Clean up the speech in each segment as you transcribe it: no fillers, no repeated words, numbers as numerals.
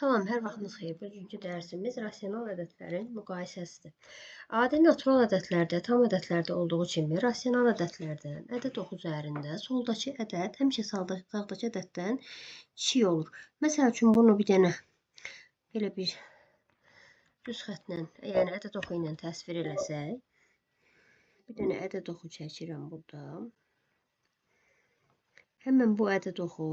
Salam, hər vaxtınız xeyir. Bugünkü dərsimiz rasional ədədlərin müqayisəsidir. Adi natural ədədlərdə, tam ədədlərdə olduğu kimi rasional ədədlərdən ədəd oxu üzərində soldakı ədəd həmişə sağdakı ədəddən kiçik olur. Məsəl üçün bunu bir dənə belə bir düz xəttlə, yəni ədəd oxu ilə təsvir eləsək, bir dənə ədəd oxu çəkirəm burada. Həmən bu ədəd oxu,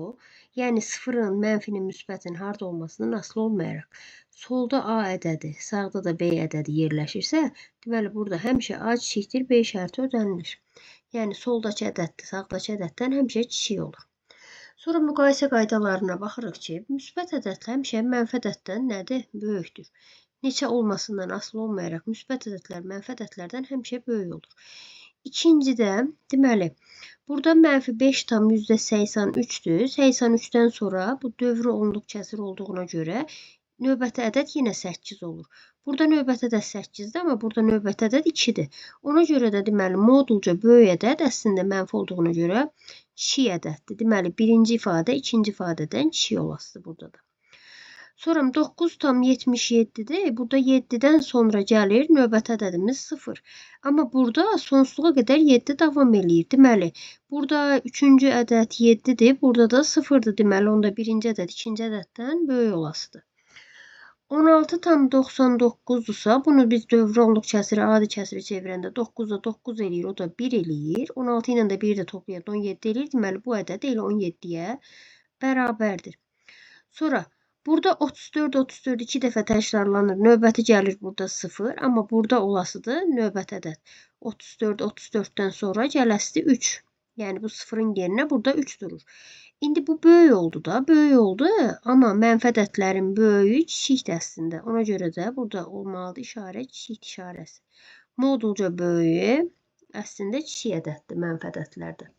yəni sıfırın, mənfinin, müsbətin harda olmasından asılı olmayaraq, solda A ədədi, sağda da B ədədi yerləşirsə, deməli burada həmişə A kiçikdir, B şərti ödənilir. Yəni soldakı ədəddir, sağdakı ədəddən həmişə kiçik olur. Sonra müqayisə qaydalarına baxırıq ki, müsbət ədəd həmişə mənfi ədəddən nədir? Böyükdür. Neçə olmasından asılı olmayaraq müsbət ədədlər mənfi ədədlərdən həmişə böyük olur. İkincidə, deməli, burada mənfi 5,83-dür. 83-dən sonra bu dövrü onluq kəsir olduğuna görə növbəti ədəd yenə 8 olur. Burada növbəti ədəd 8-dir, amma burada növbəti ədəd 2-dir. Ona görə də deməli, modulca böyük ədəd əslində mənfi olduğuna görə kiçik ədəddir. Deməli, birinci ifadə ikinci ifadədən kiçik olasıdır burada da. Sonra 9,77-dir. Burada 7-dən sonra gəlir növbəti ədədimiz 0. Amma burada sonsuzluğa qədər 7 davam eləyir. Deməli, burada üçüncü ədəd 7-dir. Burada da 0-dır. Deməli, onda birinci ədəd ikinci ədəddən böyük olasıdır. 16,99-dursa, bunu biz dövrü onluq kəsiri, adi kəsiri çevirəndə 9-da 9 eləyir, o da 1 eləyir. 16 ilə də 1 də toplayanda 17 eləyir. Deməli, bu ədəd elə 17-yə bərabərdir. Sonra burada 34, 34 iki dəfə təkrarlanır. Növbəti gəlir burada 0, amma burada olasıdır növbəti ədəd. 34, 34-dən sonra gələsidir 3. Yəni bu 0-ın yerinə burada 3 durur. İndi bu böyük oldu da, böyük oldu, amma mənfi ədədlərin böyüyü kiçikdir əslində. Ona görə də burada olmalıdır işarə kiçik işarəsi. Modulca böyüyü əslində kiçik ədəddir mənfi ədədlərdə.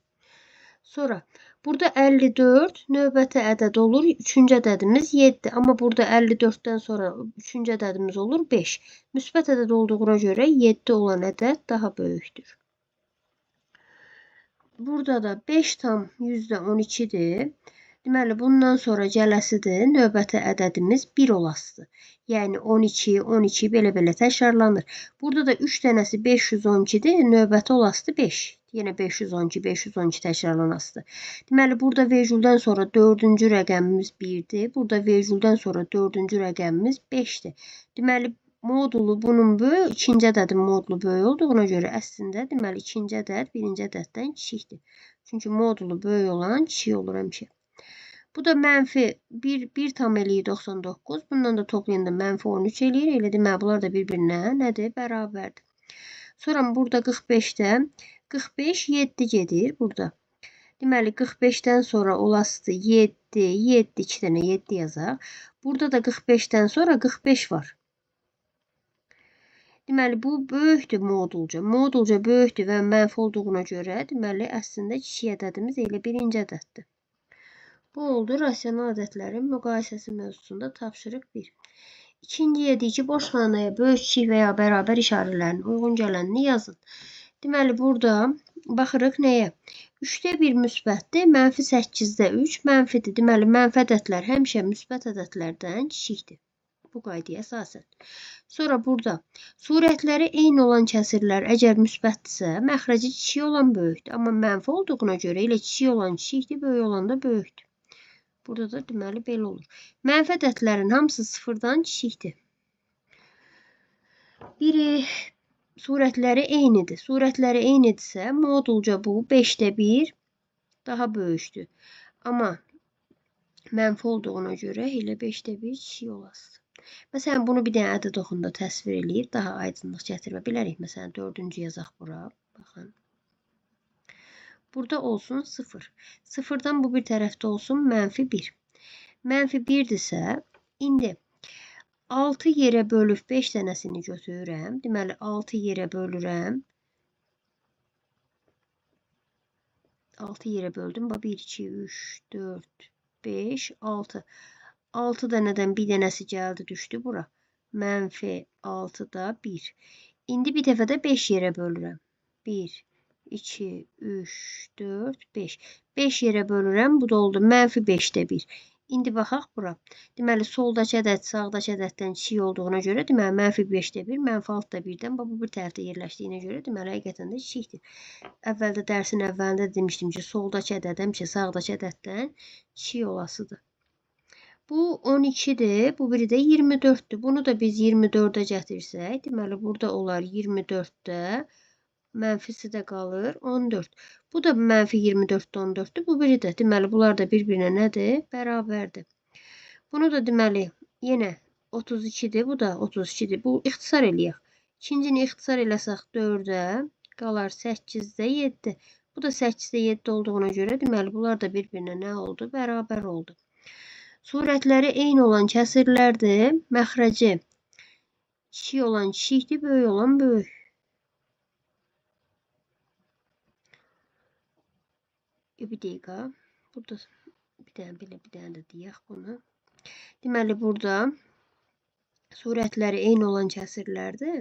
Sonra burada 54 növbəti ədəd olur. Üçüncü ədədimiz 7. Amma burada 54-dən sonra üçüncü ədədimiz olur 5. Müsbət ədəd olduğuna görə 7 olan ədəd daha böyükdür. Burada da 5,12-dir. Deməli, bundan sonra gələsidir. Növbəti ədədimiz 1 olasıdır. Yəni 12, 12 belə-belə təkrarlanır. Burada da 3 dənəsi 512-dir. Növbəti olasıdır 5. Yenə 512, 512 təkrarlanasıdır. Deməli, burada vergüldən sonra dördüncü rəqəmimiz 1-dir. Burada vergüldən sonra dördüncü rəqəmimiz 5-dir. Deməli, modulu bunun böyük, ikinci ədədin modulu böyük olduğuna görə əslində, deməli, ikinci ədəd birinci ədəddən kiçikdir. Çünki modulu böyük olan kiçik olur həmişə. Bu da mənfi 1 tam eləyir 99. Bundan da toplayanda mənfi 13 eləyir. Elə deməli, bunlar da bir-birinə nədir? Bərabərdir. Sonra burada 45-də 45, 7 gedir burada. Deməli, 45-dən sonra olasıdır 7, 7, 2 dənə 7 yazaq. Burada da 45-dən sonra 45 var. Deməli, bu böyükdür modulca. Modulca böyükdür və mənfi olduğuna görə, deməli, əslində kiçik ədədimiz elə birinci ədəddir. Bu oldu rasional ədədlərin müqayisəsi mövzusunda tapşırıq 1. İkinciyə deyir ki, boş xanaya böyük, kiçik və ya bərabər işarələrinin uyğun gələnini yazın. Deməli, burada baxırıq nəyə? 3-də 1 müsbətdir, mənfi 8-də 3 mənfidir. Deməli, mənfi ədədlər həmişə müsbət ədədlərdən kiçikdir. Bu qaydaya əsasən. Sonra burada surətləri eyni olan kəsirlər əgər müsbətdirsə, məxrəci kiçik olan böyükdür. Amma mənfi olduğuna görə elə kiçik olan kiçikdir, böyük olan da böyükdür. Burada da deməli belə olur. Mənfi ədədlərin hamısı sıfırdan kiçikdir. Biri surətləri eynidir. Surətləri eynidirsə, modulca bu 5-də 1 daha böyükdür. Amma mənfi olduğuna görə elə 5-də 1 kiçik olasıdır. Məsələn, bunu bir dənə ədəd oxunda təsvir eləyib, daha aydınlıq gətirmə bilərik. Məsələn, dördüncü yazaq bura. Baxın. Burada olsun 0. 0-dan bu bir tərəfdə olsun mənfi 1. Mənfi 1-dirsə, indi 6 yerə bölüb 5 dənəsini götürürəm. Deməli, 6 yerə bölürəm. 6 yerə böldüm. Bax, 1, 2, 3, 4, 5, 6. 6 dənədən bir dənəsi gəldi, düşdü bura. Mənfi 6-da 1. İndi bir dəfə də 5 yerə bölürəm. 1, 2, 3, 4, 5. 5 yerə bölürəm. Bu da oldu mənfi 5-də 1. İndi baxaq bura. Deməli, soldakı ədəd sağdakı ədəddən kiçik olduğuna görə, deməli, mənfi 5-də 1, mənfi 6-da 1-dən, bu bir tərəfdə yerləşdiyinə görə, deməli, həqiqətən də kiçikdir. Əvvəldə dərsin əvvəlində demişdim ki, soldakı ədəd həmişə sağdakı ədəddən kiçik olasıdır. Bu 12-dir, bu biri də 24-dür. Bunu da biz 24-ə gətirsək, deməli, burada olar 24-də, mənfisi də qalır 14. Bu da mənfi 24-də 14-dür. Bu biri də. Deməli, bunlar da bir-birinə nədir? Bərabərdir. Bunu da deməli, yenə 32-dir. Bu da 32-dir. Bu ixtisar eləyək. İkincini ixtisar eləsək 4-ə, qalar 8-də 7. Bu da 8-də 7 olduğuna görə, deməli, bunlar da bir-birinə nə oldu? Bərabər oldu. Surətləri eyni olan kəsirlərdir. Məxrəci kiçik olan kiçikdir, böyük olan böyük. Bir dəqiqə. Burada bir dənə belə, bir dənə də deyək bunu. Deməli, burada surətləri eyni olan kəsirlərdir.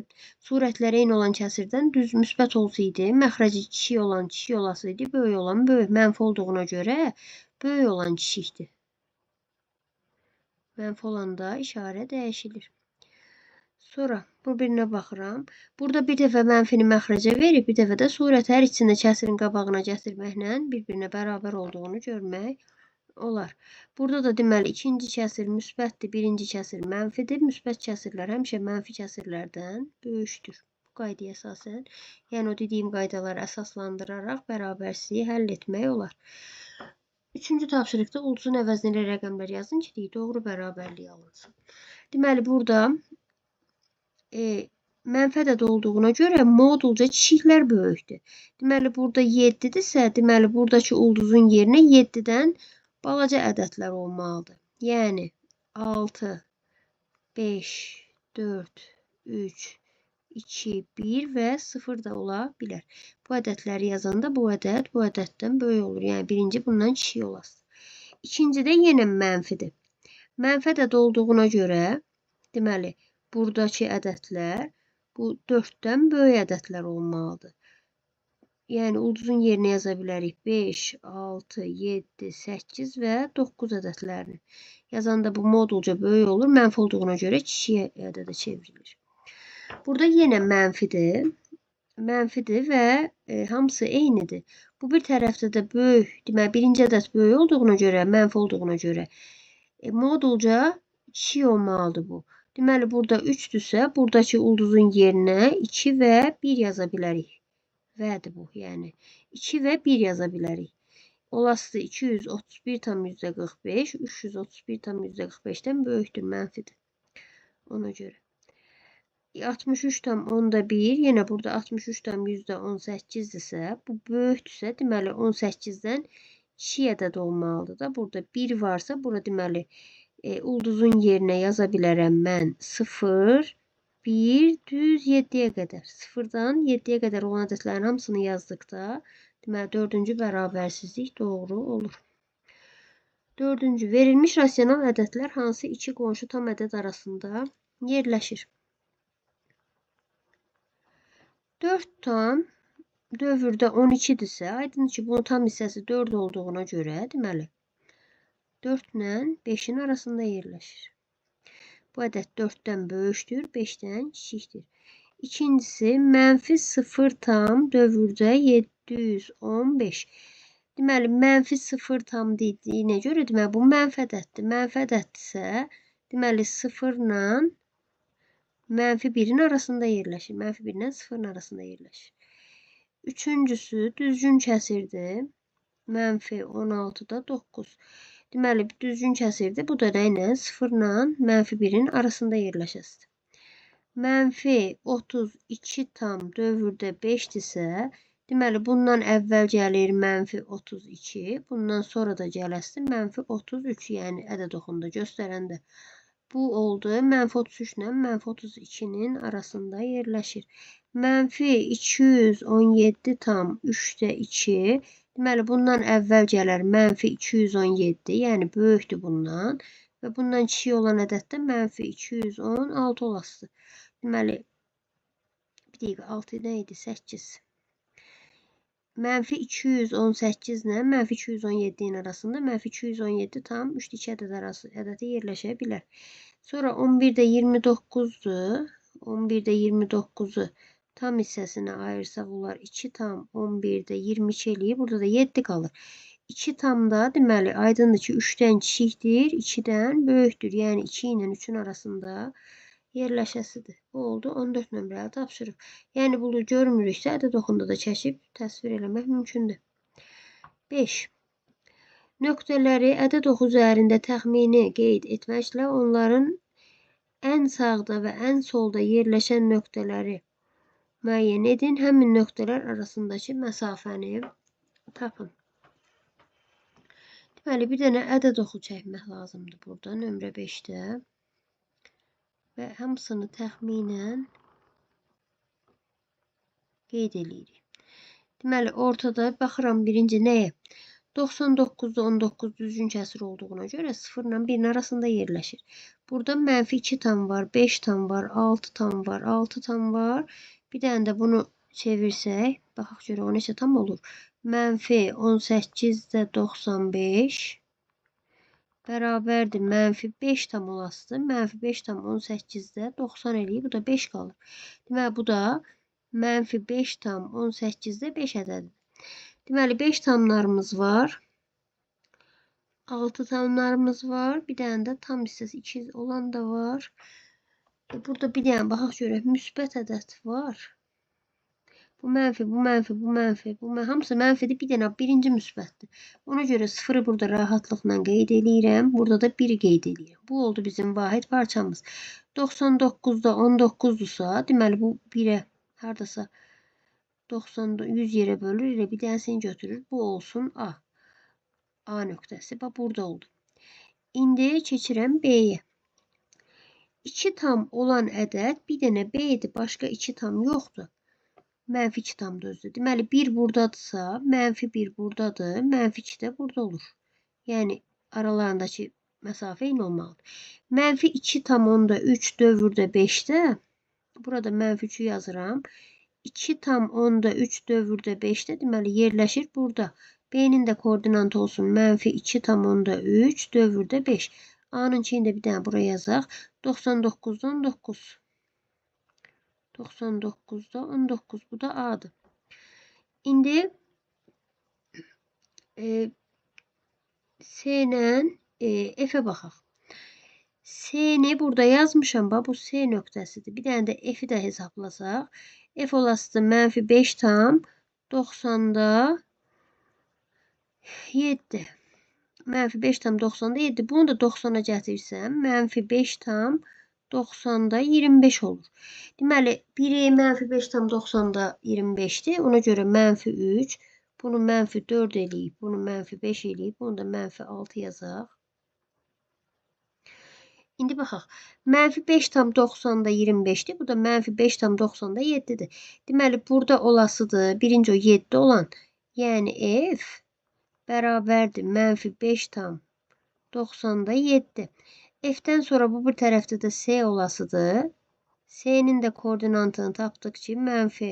Surətləri eyni olan kəsirdən düz müsbət olsaydı, məxrəci kiçik olan kiçik olasaydı, böyük olan böyük. Mənfi olduğuna görə böyük olan kiçikdir. Mənfi olanda işarə dəyişilir. Sonra bu birinə baxıram. Burada bir dəfə mənfini məxrəcə verib, bir dəfə də surət hər ikisini kəsirin qabağına gətirməklə bir-birinə bərabər olduğunu görmək olar. Burada da deməli, ikinci kəsir müsbətdir, birinci kəsir mənfidir. Müsbət kəsirlər həmişə mənfi kəsirlərdən böyükdür. Bu qaydaya əsasən, yəni o dediyim qaydaları əsaslandıraraq bərabərsizliyi həll etmək olar. Üçüncü tapşırıqda ulduzun əvəzinə elə rəqəmlər yazın ki, doğru bərabərlik alınsın. Deməli, burada mənfi ədəd olduğuna görə modulca kiçiklər böyükdür. Deməli, burada 7-dirsə, deməli, buradakı ulduzun yerinə 7-dən balaca ədədlər olmalıdır. Yəni, 6, 5, 4, 3, 2, 1 və 0 da ola bilər. Bu ədədləri yazanda bu ədəd bu ədəddən böyük olur. Yəni, birinci bundan kiçik olasın. İkinci də yenə mənfidir. Mənfi ədəd olduğuna görə, deməli, buradakı ədədlər bu 4-dən böyük ədədlər olmalıdır. Yəni, ulduzun yerinə yaza bilərik 5, 6, 7, 8 və 9 ədədlərini. Yazanda bu modulca böyük olur. Mənfi olduğuna görə kiçik ədədə çevrilir. Burada yenə mənfidir. Mənfidir və hamısı eynidir. Bu bir tərəfdə də böyük, deməli, birinci ədəd böyük olduğuna görə, mənfi olduğuna görə modulca kiçik olmalıdır bu. Deməli, burada 3-dürsə, buradakı ulduzun yerinə 2 və 1 yaza bilərik. Vədir bu, yəni. 2 və 1 yaza bilərik. Olası 231,45, 331,45-dən böyükdür, mənfidir. Ona görə. 63,1, yenə burada 63,18-dirsə, bu böyükdürsə, deməli, 18-dən kiçik ədəd olmalıdır da. Burada 1 varsa, burada deməli, ulduzun yerinə yaza bilərəm mən 0, 1, düz 7-yə qədər. 0-dan 7-yə qədər olan ədədlərin hamısını yazdıqda, deməli, dördüncü bərabərsizlik doğru olur. Dördüncü, verilmiş rasional ədədlər hansı iki qonşu tam ədəd arasında yerləşir? 4 tam dövrdə 12-dirsə, aydındır ki, bunun tam hissəsi 4 olduğuna görə, deməli, 4 ilə 5-in arasında yerləşir. Bu ədəd 4-dən böyükdür, 5-dən kiçikdir. İkincisi, mənfi 0 tam dövrdə 715. Deməli, mənfi 0 tam dediyinə görə, deməli, bu mənfi ədəddir. Mənfi ədəddirsə, deməli, 0 ilə mənfi 1-in arasında yerləşir. Mənfi 1 ilə 0-ın arasında yerləşir. Üçüncüsü, düzgün kəsirdir. Mənfi 16-da 9. Deməli, düzgün kəsirdir. Bu da nə ilə? 0 ilə mənfi 1-in arasında yerləşəsidir. Mənfi 32 tam dövrdə 5-dirsə, deməli, bundan əvvəl gəlir mənfi 32, bundan sonra da gələsidir mənfi 33, yəni ədəd oxunda göstərəndə. Bu oldu mənfi 33 ilə mənfi 32-nin arasında yerləşir. Mənfi 217 tam 3-də 2. Deməli, bundan əvvəl gələr mənfi 217, yəni böyükdür bundan. Və bundan kiçik olan ədəd də mənfi 216 olasıdır. Deməli, bir dəqiqə, 6 nə idi? 8. Mənfi 218 ilə mənfi 217-nin arasında mənfi 217 tam 3 2 ədəd arası ədədi yerləşə bilər. Sonra 11-də 29-dur. 11-də 29-u tam hissəsinə ayırsaq olar 2 tam 11-də 22 eləyir. Burada da 7 qalır. 2 tam da deməli aydındır ki 3-dən kiçikdir, 2-dən böyükdür. Yəni 2 ilə 3-ün arasında yerləşəsidir. Bu oldu 14 nömrəli tapşırıq. Yəni bunu görmürüksə ədəd oxunda da çəkib təsvir eləmək mümkündür. 5. Nöqtələri ədəd oxu üzərində təxmini qeyd etməklə onların ən sağda və ən solda yerləşən nöqtələri müəyyən edin. Həmin nöqtələr arasındakı məsafəni tapın. Deməli, bir dənə ədəd oxu çəkmək lazımdır burada, nömrə 5-də. Və hamısını təxminən qeyd eləyirik. Deməli, ortada baxıram birinci nəyə? 99-da 19 düzgün kəsir olduğuna görə 0 ilə 1-in arasında yerləşir. Burada mənfi 2 tam var, 5 tam var, 6 tam var, 6 tam var. Bir dənə də bunu çevirsək, baxaq görək o neçə tam olur. Mənfi 18-də 95 bərabərdir mənfi 5 tam olasıdır. Mənfi 5 tam 18-də 90 eləyir. Bu da 5 qalır. Deməli, bu da mənfi 5 tam 18-də 5 ədədidir. Deməli, 5 tamlarımız var. 6 tamlarımız var. Bir dənə də tam hissəsi 2 olan da var. Burada bir dənə baxaq görək. Müsbət ədəd var. Bu mənfi, bu mənfi, bu mənfi, bu mənfi. Hamısı mənfidir. Bir dənə birinci müsbətdir. Ona görə 0-ı burada rahatlıqla qeyd eləyirəm. Burada da 1-i qeyd eləyirəm. Bu oldu bizim vahid parçamız. 99-da 19-dursa, deməli bu 1-ə hardasa 90, 100 yerə bölür. Elə bir dənəsini götürür. Bu olsun A. A nöqtəsi. Bax, burada oldu. İndi keçirəm B-yə. 2 tam olan ədəd bir dənə B-dir. Başqa 2 tam yoxdur. Mənfi 2 tam da özü. Deməli, 1 buradadırsa, mənfi 1 buradadır, mənfi 2 də burada olur. Yəni, aralarındakı məsafə eyni olmalıdır. Mənfi 2 tam onda 3 dövrdə 5-də, burada mənfi 3-ü yazıram. 2 tam onda 3 dövrdə 5-də, deməli, yerləşir burada. B-nin də koordinatı olsun, mənfi 2 tam onda 3 dövrdə 5. A-nın içini də bir dənə buraya yazaq. 99-dan 9. 99-da 19. Bu da A-dır. İndi C ilə F-ə baxaq. C-ni burada yazmışam. Bax, bu C nöqtəsidir. Bir dənə də F-i də hesablasaq. F olasıdır mənfi 5 tam 90-da 7. Mənfi 5 tam 90-da 7. Bunu da 90-a gətirsəm, mənfi 5 tam 90-da 25 olur. Deməli, biri mənfi 5 tam 90-da 25-dir. Ona görə mənfi 3, bunu mənfi 4 eləyib, bunu mənfi 5 eləyib, bunu da mənfi 6 yazaq. İndi baxaq. Mənfi 5 tam 90-da 25-dir. Bu da mənfi 5 tam 90-da 7-dir. Deməli, burada olasıdır. Birinci o 7 olan, yəni F bərabərdir mənfi 5 tam 90-da 7. F-dən sonra bu bir tərəfdə də C olasıdır. C-nin də koordinatını tapdıq ki, mənfi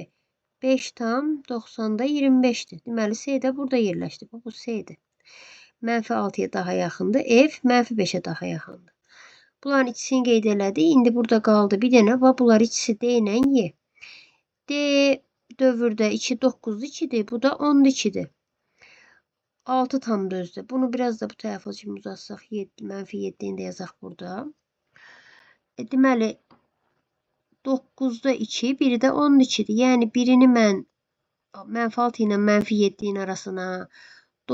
5 tam 90-da 25-dir. Deməli, C də burada yerləşdi. Bu C-dir. Mənfi 6-ya daha yaxındır. F mənfi 5-ə daha yaxındır. Bunların ikisini qeyd elədik. İndi burada qaldı bir dənə. Bax, bunlar ikisi D ilə Y. D dövrdə 2, 9-da 2-dir. Bu da 10-da 2-dir. 6 tam da özdə. Bunu biraz da bu tərəfə kimi uzatsaq, 7, mənfi 7-ni də yazaq burada. Deməli, 9-da 2, biri də 10-da 2-dir. Yəni, birini mən mənfi 6 ilə mənfi 7-nin arasına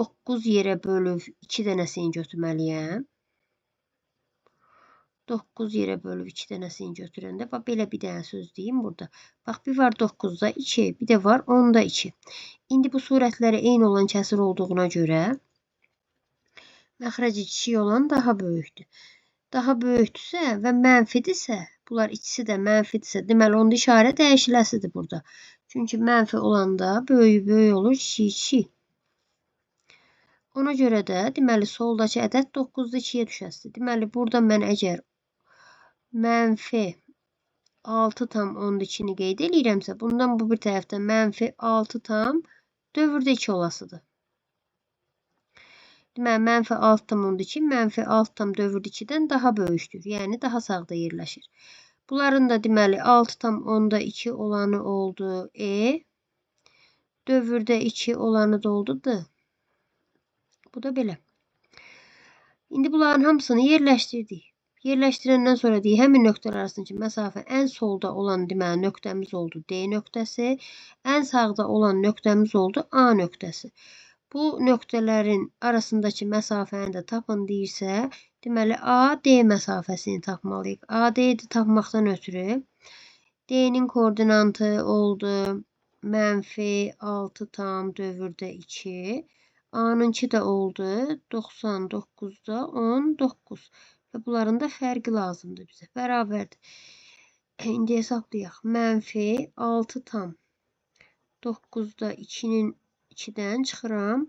9 yerə bölüb 2 dənəsini götürməliyəm. 9 yerə bölüb 2 dənəsini götürəndə, bax, belə bir dənə söz deyim burada. Bax, bir var 9-da 2, bir də var 10-da 2. İndi bu surətlərə eyni olan kəsir olduğuna görə məxrəci kiçik olan daha böyükdür. Daha böyükdürsə və mənfidirsə, bunlar ikisi də mənfidirsə, deməli, onda işarə dəyişiləsidir burada. Çünki mənfi olanda böyüyü böyük olur, kiçiyi kiçik. Ona görə də, deməli, soldakı ədəd 9-da 2-yə düşəsidir. Deməli, burada mən əgər mənfi 6 tam 10-da 2-ni qeyd eləyirəmsə, bundan bu bir tərəfdə mənfi 6 tam Dövrdə 2 olasıdır. Deməli, mənfi 6,2 mənfi 6,2-dən daha böyükdür. Yəni, daha sağda yerləşir. Bunların da deməli 6,2 olanı oldu E. Dövrdə 2 olanı da oldu D. Bu da belə. İndi bunların hamısını yerləşdirdik. Yerləşdirəndən sonra deyik, həmin nöqtələr arasındakı məsafə ən solda olan deməli nöqtəmiz oldu D nöqtəsi, ən sağda olan nöqtəmiz oldu A nöqtəsi. Bu nöqtələrin arasındakı məsafəni də tapın deyirsə, deməli A-D məsafəsini tapmalıyıq. A-D-ni tapmaqdan ötürü D-nin koordinatı oldu mənfi 6,2. A-nınki də oldu 99,19. Və bunların da fərqi lazımdır bizə. Bərabərdir. İndi hesablayaq. Mənfi 6,9-da 2-nin 2-dən çıxıram.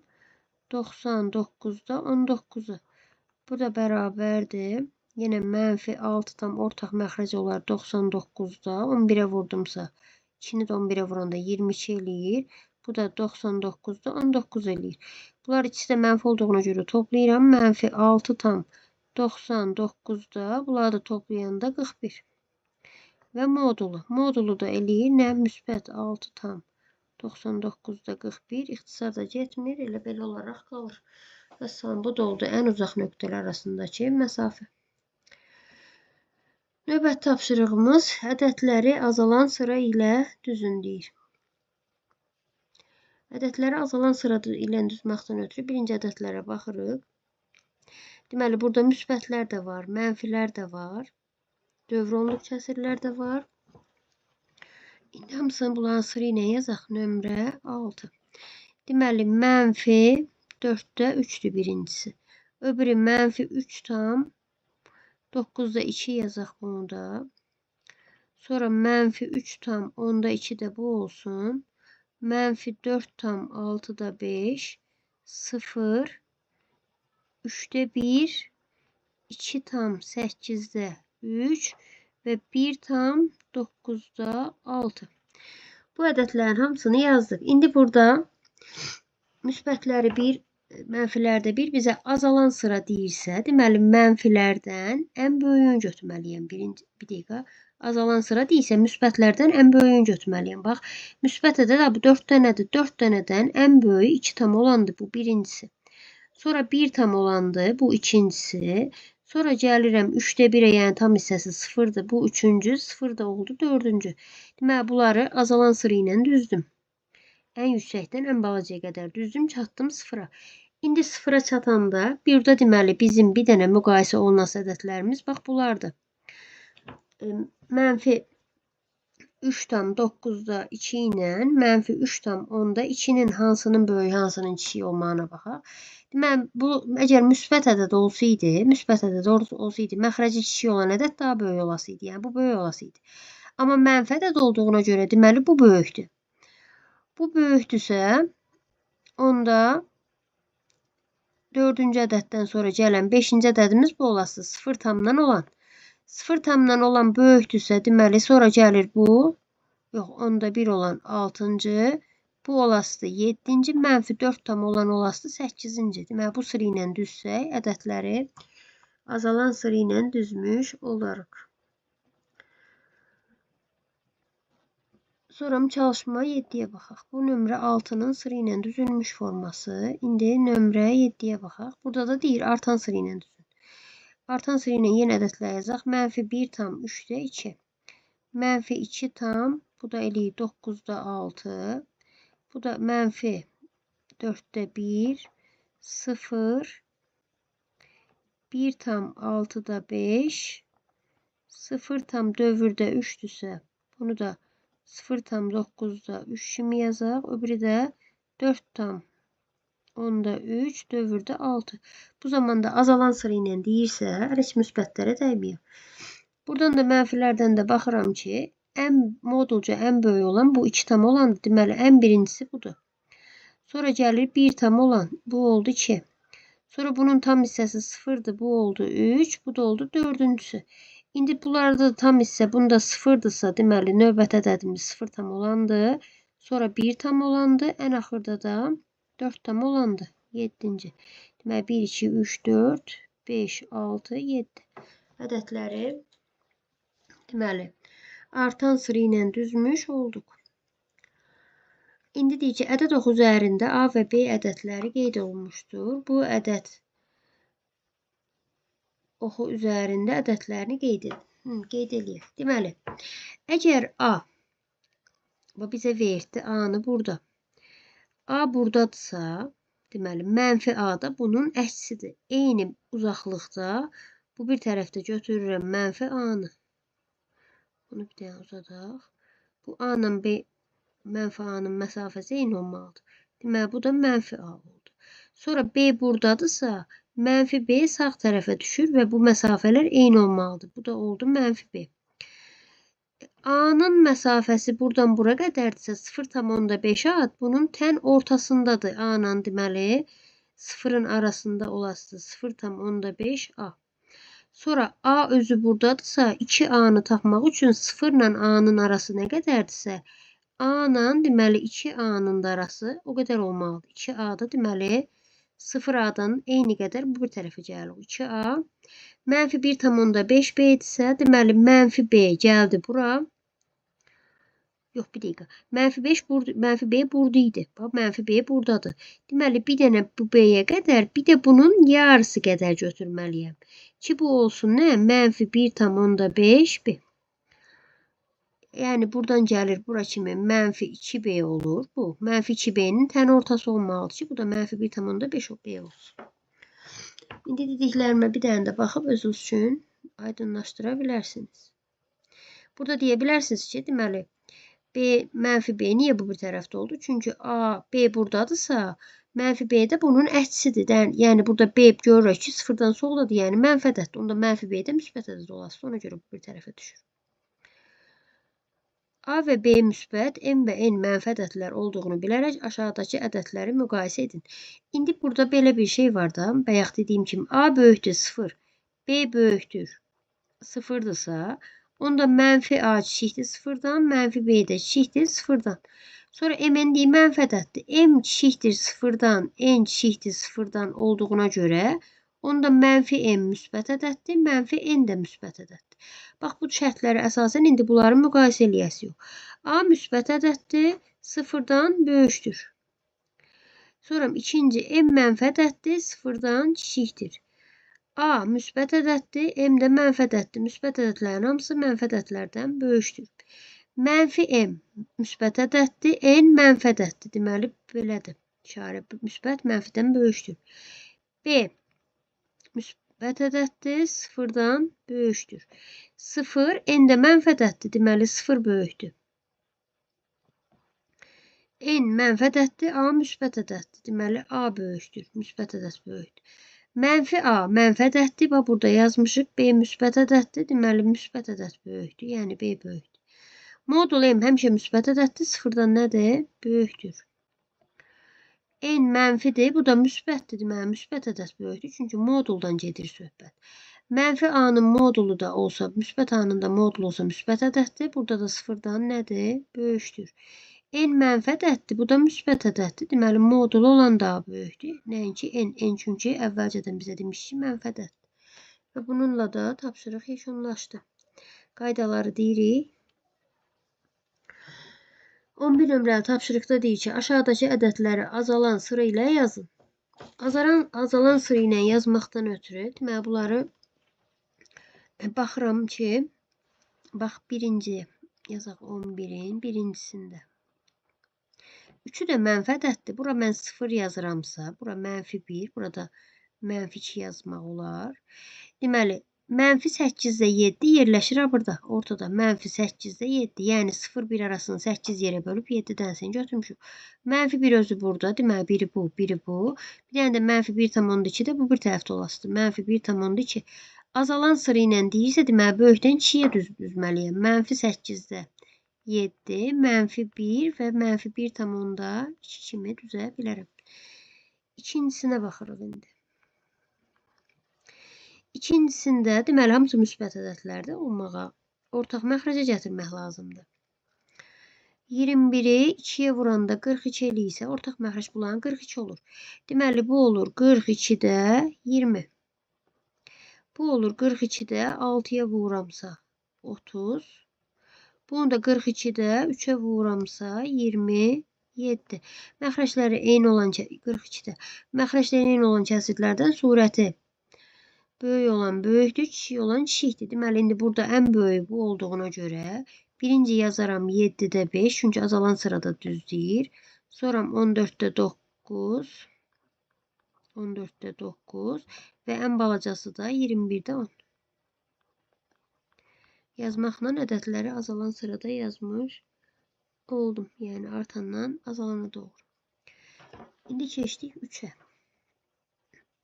99,19-u. Bu da bərabərdir. Yenə mənfi 6 tam ortaq məxrəc olar 99-da. 11-ə vurdumsa, 2-ni də 11-ə vuranda 22 eləyir. Bu da 99,19 eləyir. Bunlar ikisi də mənfi olduğuna görə toplayıram. Mənfi 6,99-da bunları da toplayanda 41. Və modulu. Modulu da eləyir. Nə? Müsbət 6,99,41. İxtisar da getmir. Elə belə olaraq qalır. Vəssalam, bu da oldu ən uzaq nöqtələr arasındakı məsafə. Növbəti tapşırığımız ədədləri azalan sıra ilə düzün deyir. Ədədləri azalan sıra ilə düzməkdən ötürü birinci ədədlərə baxırıq. Deməli, burada müsbətlər də var, mənfilər də var, dövr onluq kəsirlər də var. İndi hamısını bunların sıra ilə yazaq. Nömrə 6. Deməli, mənfi 4-də 3-dür birincisi. Öbürü mənfi 3,9-da 2 yazaq bunu da. Sonra mənfi 3,2 də bu olsun. Mənfi 4,6-da 5, 0, 3-də 1, 2,8-də 3 və 1,9-da 6. Bu ədədlərin hamısını yazdıq. İndi burada müsbətləri 1, mənfilərdə 1 bizə azalan sıra deyirsə, deməli mənfilərdən ən böyüyünü götürməliyəm. Birinci, bir dəqiqə. Azalan sıra deyirsə, müsbətlərdən ən böyüyünü götürməliyəm. Bax, müsbət ədəd bu 4 dənədir. 4 dənədən ən böyüyü 2 tam olandır. Bu birincisi. Sonra 1 tam olandır. Bu ikincisi. Sonra gəlirəm 3-də 1-ə, yəni tam hissəsi 0-dır. Bu üçüncü, 0 da oldu dördüncü. Deməli, bunları azalan sıra ilə düzdüm. Ən yüksəkdən ən balacaya qədər düzdüm, çatdım 0-a. İndi 0-a çatanda burada deməli bizim bir dənə müqayisə olunası ədədlərimiz bax bunlardır. Mənfi 3,9-da 2 ilə mənfi 3,2-nin hansının böyük, hansının kiçik olmağına baxaq. Deməli, bu əgər müsbət ədəd olsaydı, məxrəci kiçik olan ədəd daha böyük olasıydı. Yəni, bu böyük olasıydı. Amma mənfi ədəd olduğuna görə, deməli, bu böyükdür. Bu böyükdürsə, onda 4-cü ədəddən sonra gələn 5-ci ədədimiz bu olası 0 tamdan olan. 0 tamdan olan böyükdürsə, deməli, sonra gəlir bu, yox, onda 1 olan 6-cı, bu olasıdır 7-ci, mənfi 4 tam olan olasıdır 8-ci. Deməli, bu sıra ilə düzsək, ədədləri azalan sıra ilə düzmüş olarıq. Sonra çalışma 7-yə baxaq. Bu nömrə 6-nın sıra ilə düzülmüş forması. İndi nömrə 7-yə baxaq. Burada da deyir, artan sıra ilə düzün. Artan sıra ilə yenə ədədlər yazaq. Mənfi 1,3-də 2. Mənfi 2 tam, bu da eləyir 9-da 6. Bu da mənfi 4-də 1, 0, 1,6-da 5, 0 tam dövrdə 3-dürsə, bunu da 0,9-da 3 kimi yazaq. Öbürü də 4,3 dövrdə 6. Bu zamanda azalan sıra ilə deyirsə, hələ heç müsbətlərə dəyməyəm. Buradan da mənfilərdən də baxıram ki, ən modulca ən böyük olan bu 2 tam olandır. Deməli, ən birincisi budur. Sonra gəlir 1 tam olan, bu oldu 2. Sonra bunun tam hissəsi 0-dır, bu oldu 3, bu da oldu 4-cüsü. İndi bunlarda da tam hissə, bunda 0-dırsa, deməli, növbəti ədədimiz 0 tam olandır. Sonra 1 tam olandı. Ən axırda da 4 tam olandı. 7-ci. Deməli, 1, 2, 3, 4, 5, 6, 7 ədədləri deməli, artan sıra ilə düzmüş olduq. İndi deyir ki, ədəd oxu üzərində A və B ədədləri qeyd olunmuşdur. Bu ədəd oxu üzərində ədədlərini qeyd edin. Qeyd eləyək. Deməli, əgər A, bu bizə verdi A-nı burada. A buradadırsa, deməli, mənfi A da bunun əksidir. Eyni uzaqlıqda bu bir tərəfdə götürürəm mənfi A-nı. Bunu bir dənə uzadaq. Bu A ilə B, mənfi A-nın məsafəsi eyni olmalıdır. Deməli, bu da mənfi A oldu. Sonra B buradadırsa, mənfi B sağ tərəfə düşür və bu məsafələr eyni olmalıdır. Bu da oldu mənfi B. A-nın məsafəsi buradan bura qədərdirsə, 0,5 A bunun tən ortasındadır. A-la deməli, 0-ın arasında olasıdır 0,5 A. Sonra A özü buradadırsa, 2A-nı tapmaq üçün 0 ilə A-nın arası nə qədərdirsə, A ilə deməli 2A-nın da arası o qədər olmalıdır. 2A da deməli 0A-dan eyni qədər bu bir tərəfə gəlir. 2A mənfi 1,5 B idisə, deməli mənfi B gəldi bura. Yox, bir dəqiqə. Mənfi 5 burada, mənfi B burada idi. Bax, mənfi B buradadır. Deməli, bir dənə bu B-yə qədər, bir də bunun yarısı qədər götürməliyəm. Ki, bu olsun nə? Mənfi 1,5 B. Yəni, buradan gəlir bura kimi mənfi 2B olur. Bu, mənfi 2B-nin tən ortası olmalıdır ki, bu da mənfi 1,5 B olsun. İndi dediklərimə bir dənə də baxıb özünüz üçün aydınlaşdıra bilərsiniz. Burada deyə bilərsiniz ki, deməli, B, mənfi B niyə bu bir tərəfdə oldu? Çünki A, B buradadırsa, mənfi B də bunun əksidir. Yəni, burada B görürük ki, sıfırdan soldadır, yəni mənfi ədəddir. Onda mənfi B də müsbət ədəd olası. Ona görə bu bir tərəfə düşür. A və B müsbət, M və N mənfi ədədlər olduğunu bilərək aşağıdakı ədədləri müqayisə edin. İndi burada belə bir şey var da, bayaq dediyim kimi A böyükdür 0, B böyükdür 0-dırsa, onda mənfi A kiçikdir 0-dan, mənfi B də kiçikdir 0-dan. Sonra M-nin deyi mənfi ədəddir. M kiçikdir 0-dan, N kiçikdir 0-dan olduğuna görə onda mənfi M müsbət ədəddir, mənfi N də müsbət ədəddir. Bax, bu şərtlərə əsasən indi bunları müqayisə eləyəsi yox. A müsbət ədəddir, 0-dan böyükdür. Sonra ikinci M mənfi ədəddir, 0-dan kiçikdir. A müsbət ədəddir, M də mənfi ədəddir. Müsbət ədədlərin hamısı mənfi ədədlərdən böyükdür. Mənfi M müsbət ədəddir, N mənfi ədəddir. Deməli, belədir. İşarə müsbət mənfidən böyükdür. B müsbət ədəddir, 0-dan böyükdür. 0, N də mənfi ədəddir, deməli 0 böyükdür. N mənfi ədəddir, A müsbət ədəddir, deməli A böyükdür, müsbət ədəd böyükdür. Mənfi A mənfi ədəddir, bax burada yazmışıq, B müsbət ədəddir, deməli müsbət ədəd böyükdür, yəni B böyükdür. Modul M həmişə müsbət ədəddir, 0-dan nədir? Böyükdür. N mənfidir, bu da müsbətdir, deməli müsbət ədəd böyükdür, çünki moduldan gedir söhbət. Mənfi A-nın modulu da olsa, müsbət A-nın da modulu olsa müsbət ədəddir, burada da 0-dan nədir? Böyükdür. N mənfi ədəddir, bu da müsbət ədəddir, deməli modulu olan daha böyükdür. Nəinki N, N çünki əvvəlcədən bizə demiş ki, mənfi ədəddir. Və bununla da tapşırıq yekunlaşdı. Qaydaları deyirik. 11 nömrəli tapşırıqda deyir ki, aşağıdakı ədədləri azalan sıra ilə yazın. Azalan sıra ilə yazmaqdan ötürü, deməli, bunları baxıram ki, bax, birinci, yazaq 11-in birincisində. 3-ü də mənfi ədəddir. Bura mən 0 yazıramsa, bura mənfi 1, burada mənfi 2 yazmaq olar. Deməli, mənfi 8-də 7 yerləşir burada, ortada. Mənfi 8-də 7, yəni 0-1 arasını 8 yerə bölüb 7 dənəsini götürmüşük. Mənfi 1 özü burada, deməli, biri bu, biri bu. Bir dənə də mənfi 1,2 də bu bir tərəfdə olasıdır. Mənfi 1,2. Azalan sıra ilə deyirsə, deməli, böyükdən kiçiyə düzməliyəm. Mənfi 8-də 7, mənfi 1 və mənfi 1,2 kimi düzə bilərəm. İkincisinə baxırıq indi. İkincisində, deməli, hamısı müsbət ədədlərdə olmağa ortaq məxrəcə gətirmək lazımdır. 21-i 2-yə vuranda 42 eləyirsə, ortaq məxrəc bunların 42 olur. Deməli, bu olur 42-də 20. Bu olur 42-də 6-ya vuramsa 30. Bunu da 42-də 3-ə vuramsa 27. Məxrəcləri eyni olan 42-də. Məxrəcləri eyni olan kəsirlərdən surəti böyük olan böyükdür, kiçik olan kiçikdir. Deməli, indi burada ən böyüyü bu olduğuna görə birinci yazaram 7-də 5, çünki azalan sırada düz deyir. Sonra 14-də 9, 14-də 9 və ən balacası da 21-də 10. Yazmaqla ədədləri azalan sırada yazmış oldum. Yəni artandan azalana doğru. İndi keçdik 3-ə.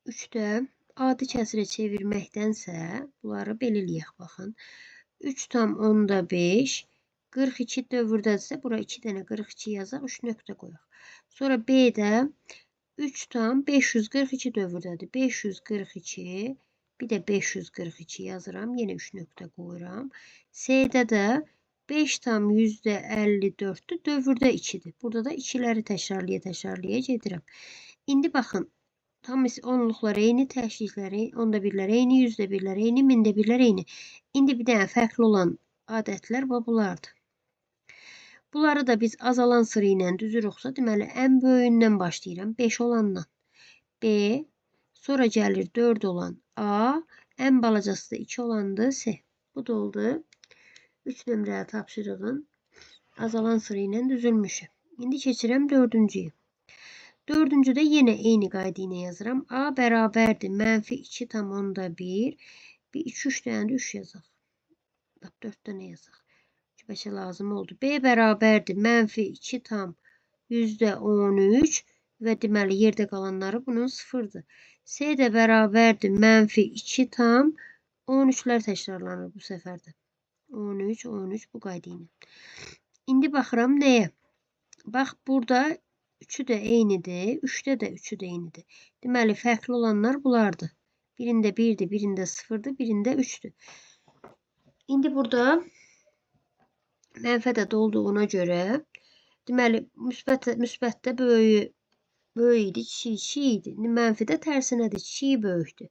3-də adi kəsirə çevirməkdənsə bunları belə eləyək, baxın. 3,5, 42 dövrdədirsə, bura 2 dənə 42 yazaq, 3 nöqtə qoyaq. Sonra B-də 3,542 dövrdədir. 542, bir də 542 yazıram, yenə 3 nöqtə qoyuram. C-də də 5,54-dür, dövrdə 2-dir. Burada da 2-ləri təkrarlaya-təkrarlaya gedirəm. İndi baxın, tam onluqlar eyni, təkliklər, onda birlər eyni, yüzdə birlər eyni, mində birlər eyni. İndi bir dənə fərqli olan adətlər bunlardır. Bunları da biz azalan sıra ilə düzürüksə, deməli, ən böyüyündən başlayıram, 5 olandan. B, sonra gəlir 4 olan A, ən balacası da 2 olandır C. Bu da oldu 3 nömrəli tapşırığın azalan sıra ilə düzülmüşü. İndi keçirəm 4-cüyü. 4-cüdə yenə eyni qayda ilə yazıram. A bərabərdir mənfi 2,1. Bir 2-3 dənə də 3 yazaq. Lap 4 dənə yazaq. Bəlkə lazım oldu. B bərabərdir mənfi 2,13 və deməli yerdə qalanları bunun 0-dır. C də bərabərdir mənfi 2,13-lər təkrarlanır bu səfər də. 13, 13 bu qayda ilə. İndi baxıram nəyə? Bax, burada 3-ü də eynidir, 3-də də 3-ü də eynidir. Deməli, fərqli olanlar bunlardır. Birində 1-dir, birində 0-dır, birində 3-dür. İndi burada mənfi ədəd olduğuna görə, deməli, müsbətdə böyüyü böyük idi, kiçiyi kiçik idi. İndi mənfidə tərsinədir, kiçiyi böyükdür.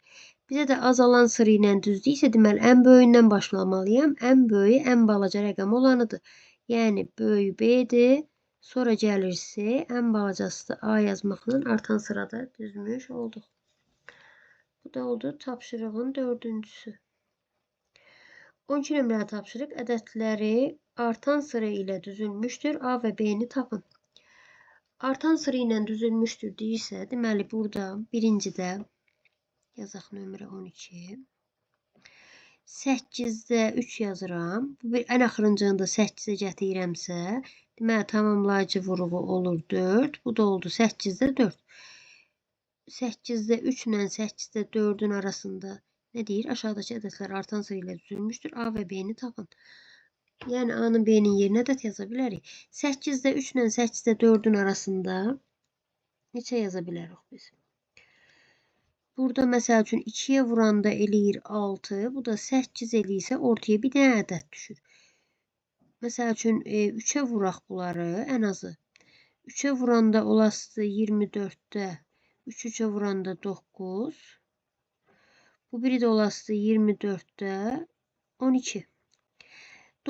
Bizə də azalan sıra ilə düzdüksə, deməli, ən böyüyündən başlamalıyam. Ən böyüyü, ən balaca rəqəm olanıdır. Yəni, böyüyü B-dir. Sonra gəlir C, ən balacası da A yazmaqla artan sırada düzmüş olduq. Bu da oldu tapşırığın 4-cüsü. 12 nömrəli tapşırıq ədədləri artan sıra ilə düzülmüşdür. A və B-ni tapın. Artan sıra ilə düzülmüşdür deyirsə, deməli burada birincidə yazaq nömrə 12. 8-də 3 yazıram. Bu bir ən axırıncını da 8-ə gətirirəmsə, deməli tamamlayıcı vurğu olur 4. Bu da oldu 8-də 4. 8-də 3 ilə 8-də 4-ün arasında nə deyir? Aşağıdakı ədədlər artan sıra ilə düzülmüşdür. A və B-ni tapın. Yəni A-nın B-nin yerinə ədəd yaza bilərik. 8-də 3 ilə 8-də 4-ün arasında neçə yaza bilərik biz? Burada məsəl üçün 2-yə vuranda eləyir 6. Bu da 8 eləyirsə ortaya bir dənə ədəd düşür. Məsəl üçün 3-ə vuraq bunları ən azı. 3-ə vuranda olasıdır 24-də, 3 3-ə vuranda 9. Bu biri də olasıdır 24-də 12.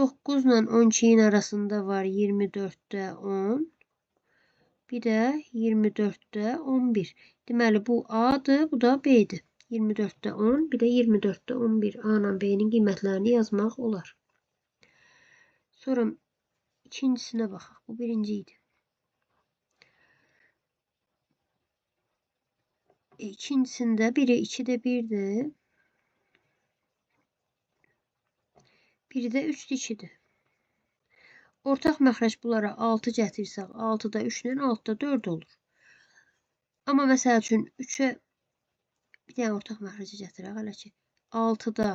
9 ilə 12-nin arasında var 24-də 10. Bir də 24-də 11. Deməli, bu A-dır, bu da B-dir. 24-də 10, bir də 24-də 11. A ilə B-nin qiymətlərini yazmaq olar. Sonra ikincisinə baxaq. Bu birinci idi. İkincisində biri 2-də 1-dir. Biri də 3-də 2-dir. Ortaq məxrəc bunlara 6 gətirsək, 6-da 3 ilə 6-da 4 olur. Amma məsəl üçün 3-ə bir dənə ortaq məxrəcə gətirək hələ ki. 6-da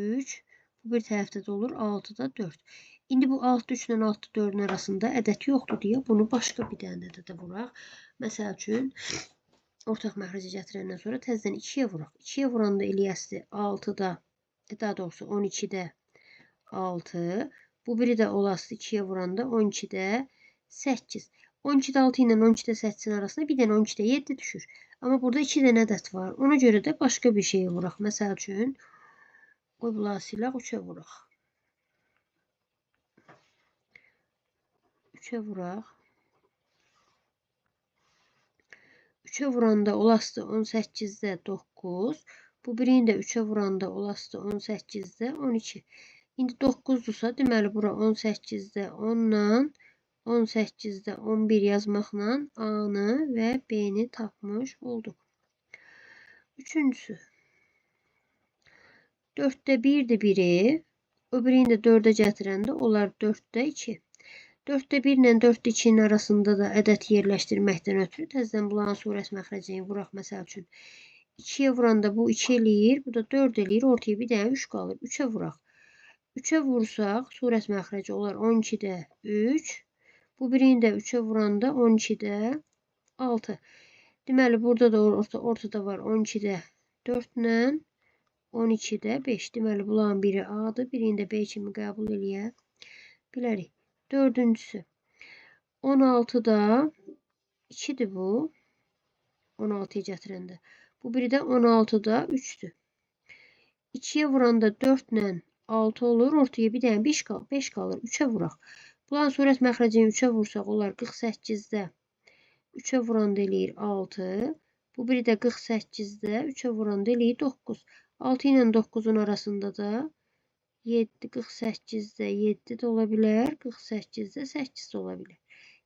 3, bu bir tərəfdə də olur 6-da 4. İndi bu 6-da 3 ilə 6-da 4-ün arasında ədəd yoxdur deyə bunu başqa bir dənə ədədə vuraq. Məsəl üçün ortaq məxrəcə gətirəndən sonra təzədən 2-yə vuraq. 2-yə vuranda eləyəsi 6-da, daha doğrusu 12-də 6. Bu biri də olası 2-yə vuranda 12-də 8. 12-də 6 ilə 12-də 8-in arasında bir dənə 12-də 7 düşür. Amma burada 2 dənə ədəd var. Ona görə də başqa bir şeyə vuraq. Məsəl üçün, qoy bunları silək, 3-ə vuraq. 3-ə vuraq. 3-ə vuranda olasıdır 18-də 9. Bu birini də 3-ə vuranda olasıdır 18-də 12. İndi 9-dursa, deməli bura 18-də 10-la 18-də 11 yazmaqla A-nı və B-ni tapmış olduq. Üçüncüsü. 4-də 1-dir biri. O birini də 4-ə gətirəndə onlar 4-də 2. 4-də 1 ilə 4-də 2-nin arasında da ədəd yerləşdirməkdən ötürü təzədən bunların surət məxrəcini vuraq. Məsəl üçün 2-yə vuranda bu 2 eləyir, bu da 4 eləyir. Ortaya bir dənə 3 qalır. 3-ə vuraq. 3-ə vursaq surət məxrəci olar 12-də 3. Bu birini də 3-ə vuranda 12-də 6. Deməli, burada da ortada var 12-də 4 ilə 12-də 5. Deməli, bunların biri A-dır, birini də B kimi qəbul eləyə bilərik. Dördüncüsü. 16-da 2-dir bu. 16-ya gətirəndə. Bu biri də 16-da 3-dür. 2-yə vuranda 4 ilə 6 olur. Ortaya bir dənə 5 qalır. 3-ə vuraq. Bunların surət məxrəcini 3-ə vursaq, onlar 48-də 3-ə vuranda eləyir 6. Bu biri də 48-də 3-ə vuranda eləyir 9. 6 ilə 9-un arasında da 7, 48-də 7 də ola bilər, 48-də 8 də ola bilər.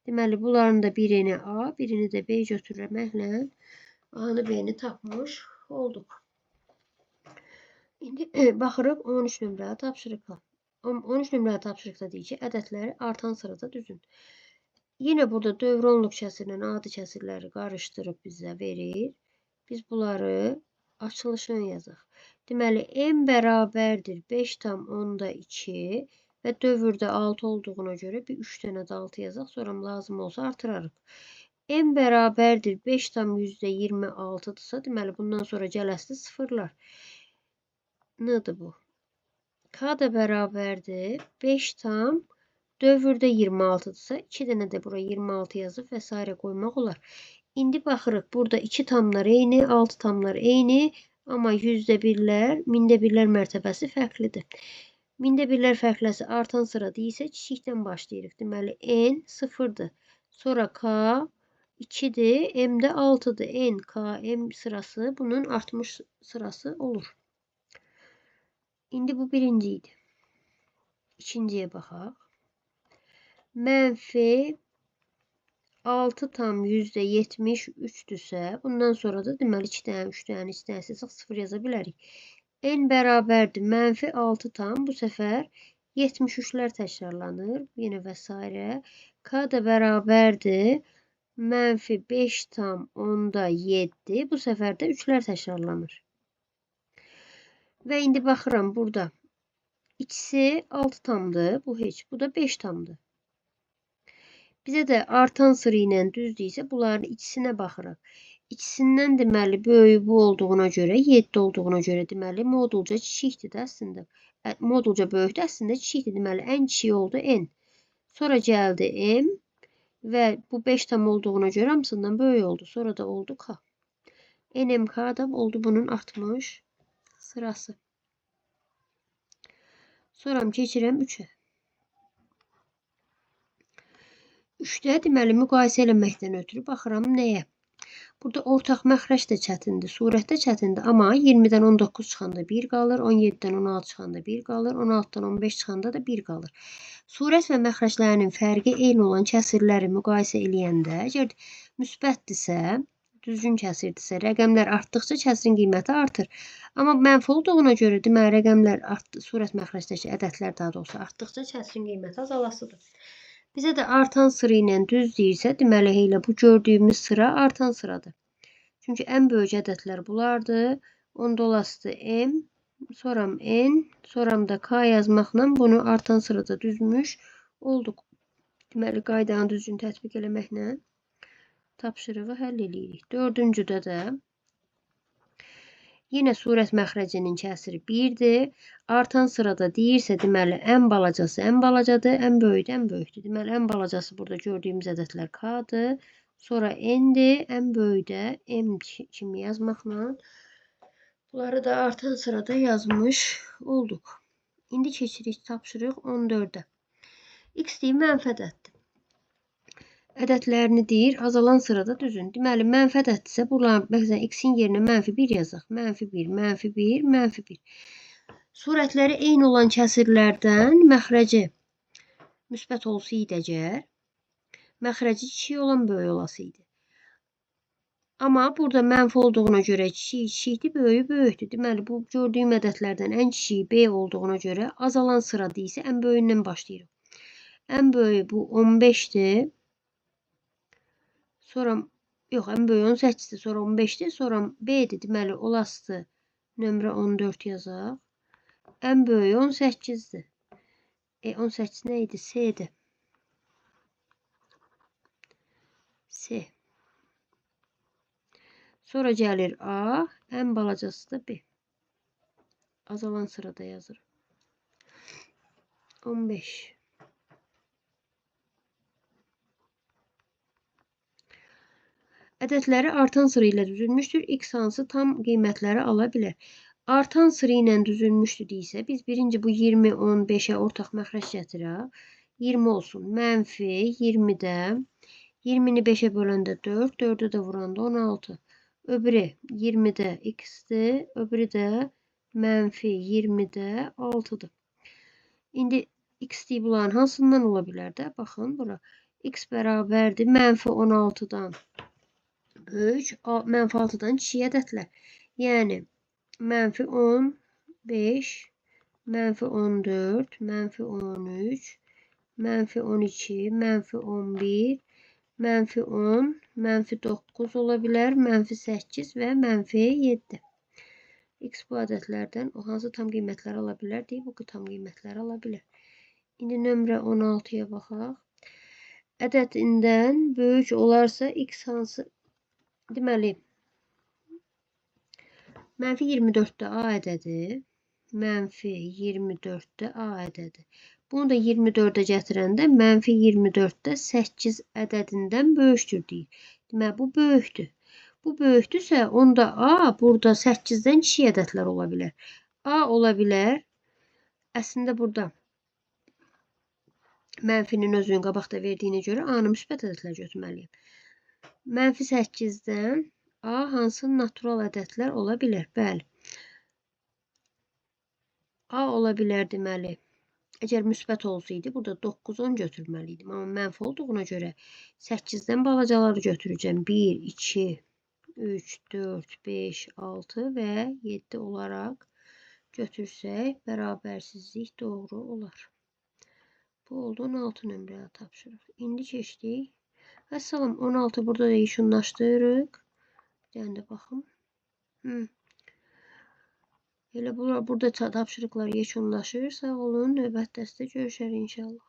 Deməli, bunların da birini A, birini də B götürməklə A-nı, B-ni tapmış olduq. İndi baxırıq 13 nömrəli tapşırıqla. 13 nömrəli tapşırıqda deyir ki, ədədləri artan sırada düzün. Yenə burada dövr onluq kəsirlə adi kəsirləri qarışdırıb bizə verir. Biz bunları açılışını yazaq. Deməli, M bərabərdir 5,2 və dövrdə 6 olduğuna görə bir 3 dənə də 6 yazaq. Sonra lazım olsa artırarıq. M bərabərdir 5,26-dırsa, deməli, bundan sonra gələsidir sıfırlar. Nədir bu? K da bərabərdir 5 tam dövrdə 26-dırsa, 2 dənə də bura 26 yazıb və s. qoymaq olar. İndi baxırıq, burada 2 tamlar eyni, 6 tamlar eyni, amma yüzdə birlər, mində birlər mərtəbəsi fərqlidir. Mində birlər fərqləsi artan sırada isə kiçikdən başlayırıq. Deməli, N 0-dır. Sonra K 2-dir, M də 6-dır. N, K, M sırası bunun artmış sırası olur. İndi bu birinci idi. İkinciyə baxaq. Mənfi 6,73-dürsə, bundan sonra da deməli 2 dənə, 3 dənə, 2 dənə silsək 0 yaza bilərik. N bərabərdir mənfi 6 tam, bu səfər 73-lər təkrarlanır, yenə və s. K da bərabərdir mənfi 5,7, bu səfər də 3-lər təkrarlanır. Və indi baxıram burada. İkisi 6 tamdır, bu heç, bu da 5 tamdır. Bizə də artan sıra ilə düzdürsə, bunların ikisinə baxırıq. İkisindən deməli, böyüyü bu olduğuna görə, 7 olduğuna görə deməli, modulca kiçikdir də əslində. Modulca böyükdür, əslində kiçikdir. Deməli, ən kiçiyi oldu N. Sonra gəldi M və bu 5 tam olduğuna görə hamısından böyük oldu. Sonra da oldu K. NMK da oldu bunun artmış sırası. Sonra keçirəm 3-ə. 3-də deməli, müqayisə eləməkdən ötürü baxıram nəyə? Burada ortaq məxrəc də çətindir, surətdə çətindir. Amma 20-dən 19 çıxanda 1 qalır, 17-dən 16 çıxanda 1 qalır, 16-dan 15 çıxanda da 1 qalır. Surət və məxrəclərinin fərqi eyni olan kəsirləri müqayisə eləyəndə, əgər müsbətdirsə, düzgün kəsirdirsə, rəqəmlər artdıqca kəsirin qiyməti artır. Amma mənfi olduğuna görə, deməli, rəqəmlər artdı, surət məxrəcdəki ədədlər daha doğrusu artdıqca kəsirin qiyməti azalasıdır. Bizə də artan sıra ilə düz deyirsə, deməli, elə bu gördüyümüz sıra artan sıradır. Çünki ən böyük ədədlər bunlardır. Onda olasıdır M, sonra N, sonra da K yazmaqla bunu artan sırada düzmüş olduq. Deməli, qaydanı düzgün tətbiq eləməklə tapşırığı həll eləyirik. Dördüncüdə də Yenə surət məxrəcinin kəsiri 1-dir. Artan sırada deyirsə, deməli, ən balacası ən balacadır, ən böyüyü də ən böyükdür. Deməli, ən balacası burada gördüyümüz ədədlər K-dır. Sonra N-dir, ən böyüyü də M kimi yazmaqla bunları da artan sırada yazmış olduq. İndi keçirik tapşırıq 14-ə. X deyir, mənfi ədəddir. Ədədlərini deyir, azalan sırada düzün. Deməli, mənfi ədəddirsə, bunların, məsələn, x-in yerinə mənfi 1 yazaq. Mənfi 1, mənfi 1, mənfi 1. Surətləri eyni olan kəsirlərdən məxrəci müsbət olsaydı əgər, məxrəci kiçik olan böyük olası idi. Amma burada mənfi olduğuna görə kiçik kiçikdir, böyüyü böyükdür. Deməli, bu gördüyüm ədədlərdən ən kiçiyi B olduğuna görə azalan sırada isə ən böyüyündən başlayırıq. Ən böyüyü bu 15-dir. Sonra, yox, ən böyüyü 18-dir, sonra 15-dir, sonra B-dir. Deməli, olasıdır nömrə 14 yazaq. Ən böyüyü 18-dir. 18 nə idi? C-dir. C. Sonra gəlir A, ən balacası da B. Azalan sırada yazırıq. 15. Ədədləri artan sıra ilə düzülmüşdür. X hansı tam qiymətləri ala bilər. Artan sıra ilə düzülmüşdür deyilsə, biz birinci bu 20, 15-ə ortaq məxrəc gətirək. 20 olsun. Mənfi 20-də, 20-ni 5-ə böləndə 4, 4-ü də vuranda 16. Öbürü 20-də x-dir, öbürü də mənfi 20-də 6-dır. İndi x deyib bunların hansından ola bilər də? Baxın bura. X bərabərdir mənfi 16-dan böyük, mənfi 6-dan kiçik ədədlər. Yəni, mənfi 15, mənfi 14, mənfi 13, mənfi 12, mənfi 11, mənfi 10, mənfi 9 ola bilər, mənfi 8 və mənfi 7. X bu ədədlərdən o hansı tam qiymətləri ala bilər deyib, bu tam qiymətləri ala bilər. İndi nömrə 16-ya baxaq. Ədədindən böyük olarsa X hansı? Deməli, mənfi 24-də A ədədi, mənfi 24-də A ədədi. Bunu da 24-ə gətirəndə mənfi 24-də 8 ədədindən böyükdür deyir. Deməli, bu böyükdür. Bu böyükdürsə, onda A burada 8-dən kiçik ədədlər ola bilər. A ola bilər. Əslində, burada mənfinin özünün qabaqda verdiyinə görə A-nı müsbət ədədlər götürməliyəm. Mənfi 8-dən A hansı natural ədədlər ola bilər? Bəli. A ola bilər deməli. Əgər müsbət olsaydı, burada 9, 10 götürməliydim. Amma mənfi olduğuna görə 8-dən balacaları götürəcəm. 1, 2, 3, 4, 5, 6 və 7 olaraq götürsək, bərabərsizlik doğru olar. Bu oldu 16 nömrəli tapşırıq. İndi keçdik. Vəssalam, 16 burada da yekunlaşdırırıq. Bir dənə də baxım. Elə burada tapşırıqlar yekunlaşır. Sağ olun. Növbəti dərsdə görüşərik inşallah.